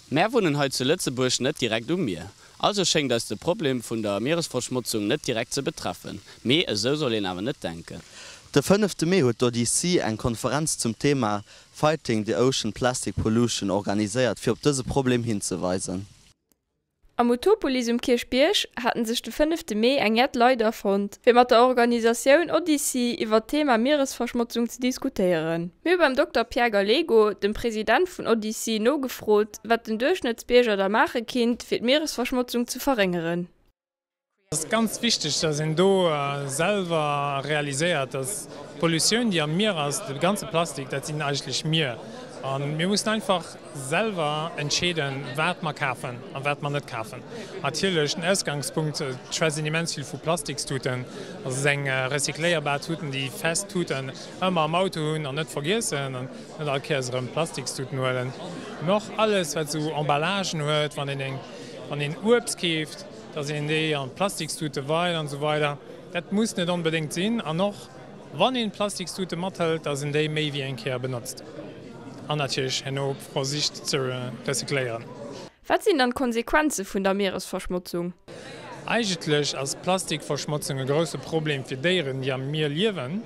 Mär wunnen hei zu Lëtzebuerg net direkt um Mier, also schéngt eis de Problem vun der Mieresverschmotzung net direkt ze betreffen. Mee esou soll een awer net denken. De fënnefte Mee huet d'Odyssey eng Konferenz zum Thema Fighting the Ocean Plastic Pollution organiséiert fir op dëse Problem hinzeweisen. Am Utopolis um Kierchbierg haten sech de fënnefte Mee eng jett Leit afonnt, fir mat der Organisatioun Odyssey iwwer d'Thema Mieresverschmotzung ze diskutéieren. Mir hu beim Dokter Pierre Gallego, dem President vun Odyssey, nogefrot, wat den Duerchschnëttsbierger da maache kinnt, fir d'Mieresverschmotzung ze verréngeren. Et ass ganz wichteg, dass een do selwer realiséiert, dass d'Pollutioun, déi am Mier ass, de ganze Plastik, dat sinn eigentlech mir. A mir mussen einfach selwer entscheeden, wat mer kafen a wat mer net kafen. Natierlech, den Ausgangspunkt, et schwätzt een immens vill vu Plastikstuten, dat ass eng recycléierbar Tuten, déi fest Tuten ëmmer am Auto hunn an net vergiessen an net all Kéiers erëm Plastikstuten huelen. Mä och alles, wat esou Emballagen huet, wann een eng, wann een Uebst keeft, dass een déi an Plastikstute weit an esou weider, dat muss net onbedéngt sinn. An och wann een Plastikstute mathëlt, dass een déi méi wéi eng Kéier benotzt an natierlech herno versicht ze recycléieren. Wat sinn dann d'Konsequenze vun der Mieresverschmotzung? Eigentlech ass Plastikverschmotzung e grousse Problem fir Déieren, déi am Mier liewen,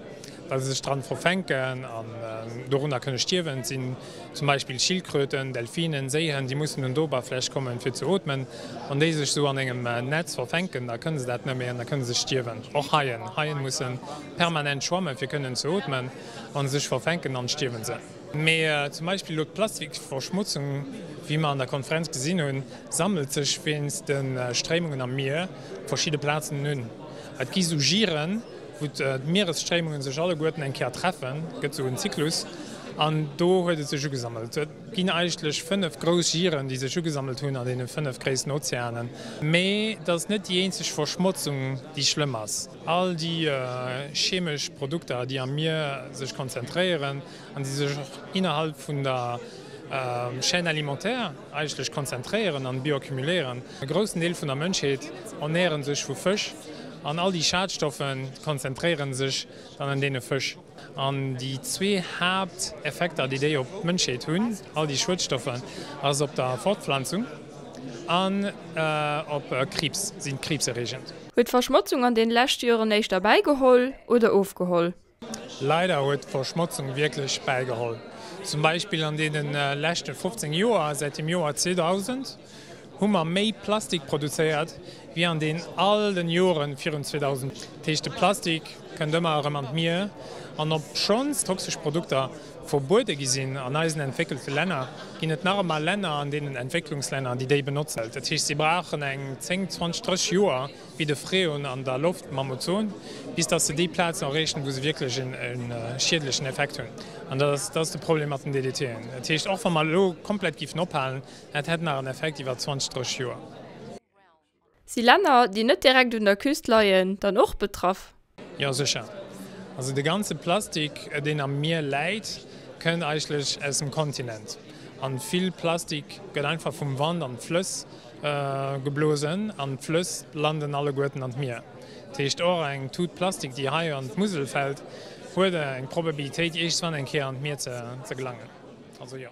well se sech dran verfänken an dorunner kënne stierwen. Et sinn zum Beispill Schildkröten, Delfinen, Séihënn, déi mussen un d'Oberfläch kommen, fir ze ootmen. Wann déi sech esou an engem Netz verfänken, da kënne se dat net méi an da kënne se stierwen. Och Haien, Haien musse permanent schwammen, fir kënnen ze ootmen. Wa se sech verfänken, dann stierwe se. Mee zum Beispill elo d'Plastikverschmutzung, wéi mer an der Konferenz gesinn hunn, sammelt sech wéinst de Stréimungen am Mier op verschidde Plazen un. Et gi sou Giren, wou d'Mieresstréimungen sech alleguerten eng Kéier treffen, gëtt esou en Zyklus, an do huet et sech ugesammelt. Et ginn eigentlech 5 grouss Giren, déi sech ugesammelt hunn an deene 5 gréissten Ozeanen. Mee dat ass net déi eenzeg Verschmotzung, déi schlëmm ass. All déi chemesch Produkter, déi am Mier sech konzentréieren an déi sech och innerhalb vun der Chaîne alimentaire eigentlech konzentréieren an bioaccumuléieren. E groussen Deel vun der Mënschheet ernären sech vu Fësch an all déi Schadstoffe konzentréieren sech dann an deene Fësch. An déi zwee Haapteffekter, déi déi op d'Mënschheet hunn, all déi Schuedstoffe, ass op der Fortpflanzung an op Kriibs, sinn kriibserreegend. Huet d'Verschmotzung an den leschte Joren éischter bäigeholl oder ofgeholl? Leider huet d'Verschmotzung wierklech bäigeholl. Zum Beispill an deene leschte 15 Joer, säit dem Joer 2000, hu mer méi Plastik produzéiert wéi an den all den Jore virun 2000. Dat heescht, de Plastik kënnt ëmmer erëm an d'Mier. An obschonns toxesch Produkter verbuede gi sinn an eisen entwéckelte Länner, ginn et nach ëmmer Länner an deenen Entwécklungslänner, déi déi benotzen. Dat heescht, si brauchen eng 10, 20, 30 Joer, wéi de Freon an der Loft mam Ozon, bis dass se déi Plazen erreechen, wou se wierklech e schiedlechen Effekt hunn. An dat ass de Problem mat den DDTen. Dat heescht, och wa mer elo komplett géifen ophalen, dat hätt nach en Effekt iwwer 20, 30 Joer. Si Länner, déi net direkt un der Küst leien, dann och betraff? Jo, sécher. Also de ganze Plastik, deen am Mier läit, kënnt eigentlech aus dem Kontinent. An vill Plastik gëtt einfach vum Wand an d'Flëss geblosen an d'Flëss landen alleguerten an d'Mier. Dat heescht, och eng Tut Plastik, déi hei an d'Musel fält, huet eng Probabilitéit, iergendswann eng Kéier an d'Mier ze gelangen. Also jo.